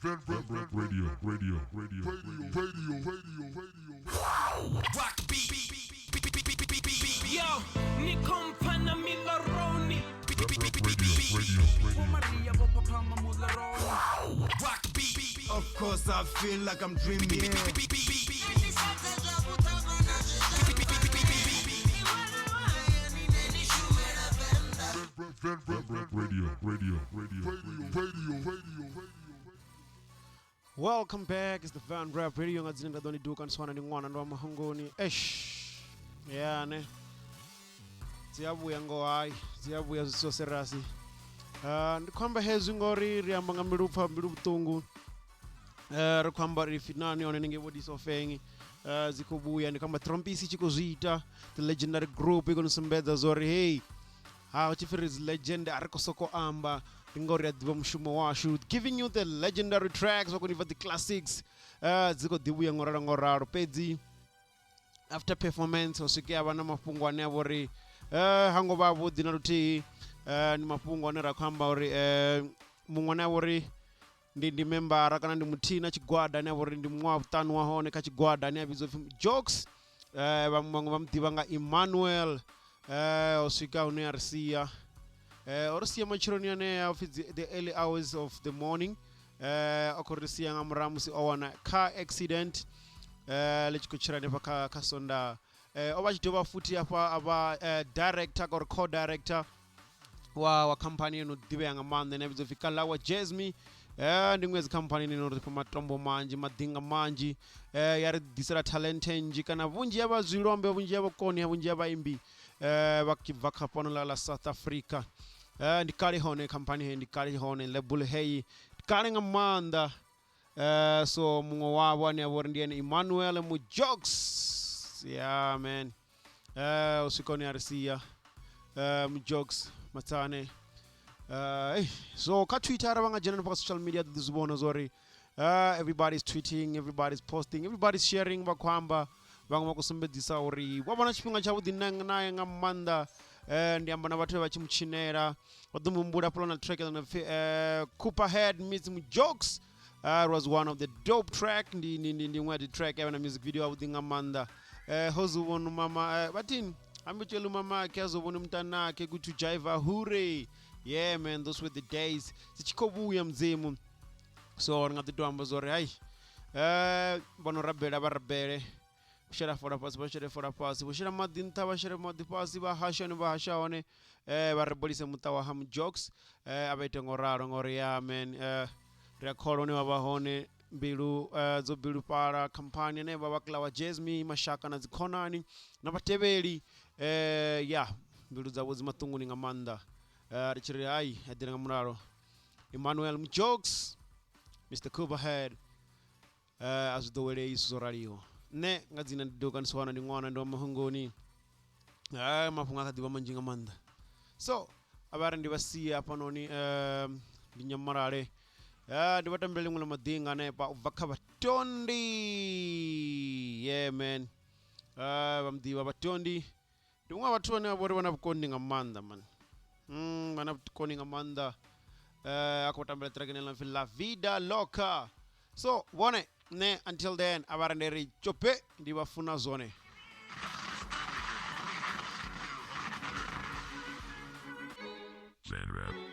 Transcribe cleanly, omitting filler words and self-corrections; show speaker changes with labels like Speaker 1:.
Speaker 1: Radio, radio, radio, radio, radio, radio.
Speaker 2: Rock the beat. Beat, beat, beat, beat, beat, beat, beat.
Speaker 3: Yo, ni kompana milaroni.
Speaker 2: Beat, beat, beat, beat, beat,
Speaker 1: Radio, radio.
Speaker 4: Maria vho phaphama muḽoroni
Speaker 2: Rock the beat. Beat, beat,
Speaker 5: Of course, I feel like I'm dreaming.
Speaker 2: beat, beat, beat, beat. Beat, beat, beat, beat, beat.
Speaker 1: Radio, radio, radio, radio, radio, radio.
Speaker 6: Welcome back. It's the Van Rap Radio nga dzina nda ḓo ni duka ni swana ndi ṅwana ndo wa mahongoni. Eish. Yeah, ne. Dzi a vhuya ngo hai, dzi a vhuya zwi so serious. Ndi khou amba hezwi ngori ri amba nga mbilu pfa mbilu vhuṱungu. Ri khou amba ri finani hone ni nge vho Disofeng. Dzi khou vhuya ndi khou amba Trompisi tshi khou zwi ita, the legendary group i khou ni sumbedza zwori hey ha hu tshi pfi ri dzi legend a ri khou soko amba ndi ngori a ḓivha mushumo washu, giving you the legendary tracks, vha khou ni fha the classics. Dzi khou ḓi vhuya ngoralo ngoralo, fhedzi after performance ho swikea vha na mafhungo ane a vha uri ha ngo vha avhuḓi na luthihi. Ndi mafhungo ane ra khou amba uri muṅwe ane a vha uri ndi membara kana ndi muthihi na tshigwada ane a vha uri ndi muṅwe wa vhuṱanu wa hone kha tshigwada ane a vhidzwa upfi Jokes. Vhaṅwe vha mu ḓivha nga Emmanuel. O swika hune a ri sia, o ri sia matsheloni anea upfi the early hours of the morning. O khou ri sia nga murahu musi o wana car accident ḽi tshi khou tshila hanefha kha Sondaha. O vha tshi dovha futhi hafha a vha director or co-director wa khamphani ino ḓivhea nga maanḓa ine ya vhidzwa upfi Kalawa Jazmee. Ndi iṅwe ya dzi khamphani ine ino ri fha matombo manzhi, maḓinga manzhi, ya ri ḓisela talent nnzhi kana vhunzhi ha vha zwilombe, vhunzhi ha vhukoni, vhunzhi ha vhaimbi vha bva kha fhano ḽa South Africa. Ndi kale hone khamphani heyi, ndi kale hone label heyi, ndi kale nga maanḓa. So muṅwe wavho ane a vha uri ndi ene Emmanuel Mujokes. Yeah man. U swika hone a ri sia. Mujokes Matsane. So kha Twitter arali vha nga dzhena hanefha kha social media ḓo zwi vhona zwa uri everybody's tweeting, everybody's posting, everybody's sharing, vha khou amba, vhaṅwe vha khou sumbedzisa uri vha vhona tshifhinga tshavhuḓi naye nga maanḓa. Ndi amba na vhathu vha tshi mu tshinela, vha ḓo muhumbula hafhaḽa na track ḽa pfi Cooper Head meets Mujokes. It was one of the dope track. Ndi iṅwe ya dzi track ya vha na music video yavhuḓi nga maanḓa. Hozubona umama, bathini ambitshela umama akhe azobona umntanakhe ukuthi ujiva hure. Yeah man, those were the days. Dzi tshi khou vhuya mudzimu. So ri nga ḓi to amba zwa uri hai, vho no rabela vha rabele, shela fola fhasi vha shele fola fhasi, vho shela maḓi nṱha vha shele maḓi fhasi, vha hashe hone vha hasha hone, vha ri bolise muṱa wa ha Mujokes. A vha ite ngo ralo ngori ya man, ri a kholwa hune vha vha hone, mbilu dzo bilufhala, khamphani ane vha vha Kalawa Jazmee, mashaka na dzikhonani na vhatevheli, ya mbilu dzavho dzi maṱunguni nga maanḓa. Ri tshi ri hai, eḓela nga mulalo Emmanuel Mujokes, Mr Cooperhead. A zwi ḓowelei zwithu zwo raliho. Nṋe nga dzina ndi Doka Ntswana, ndi ṅwana ndi wa Mahongoni. Mafhungo a kha ḓivha manzhi nga maanḓa, so a vha ri ndi vha sie hafhanoni, ndi nyamalale. Ndi vha tambele ḽiṅwe ḽa maḓinga hanefha u bva kha Vhatondi. Yeah man, vha muḓivha Vhatondi, ndi muṅwe wa vhathu vhane vha vhori vha na vhukoni nga maanḓa man. Vha na vhukoni nga maanḓa. A khou tambela track ine ḽa pfi La Vida Loca. So vhone nṋe until then a vha ri ndi ri tshope ndi vha funa zwone.
Speaker 1: Zanrap.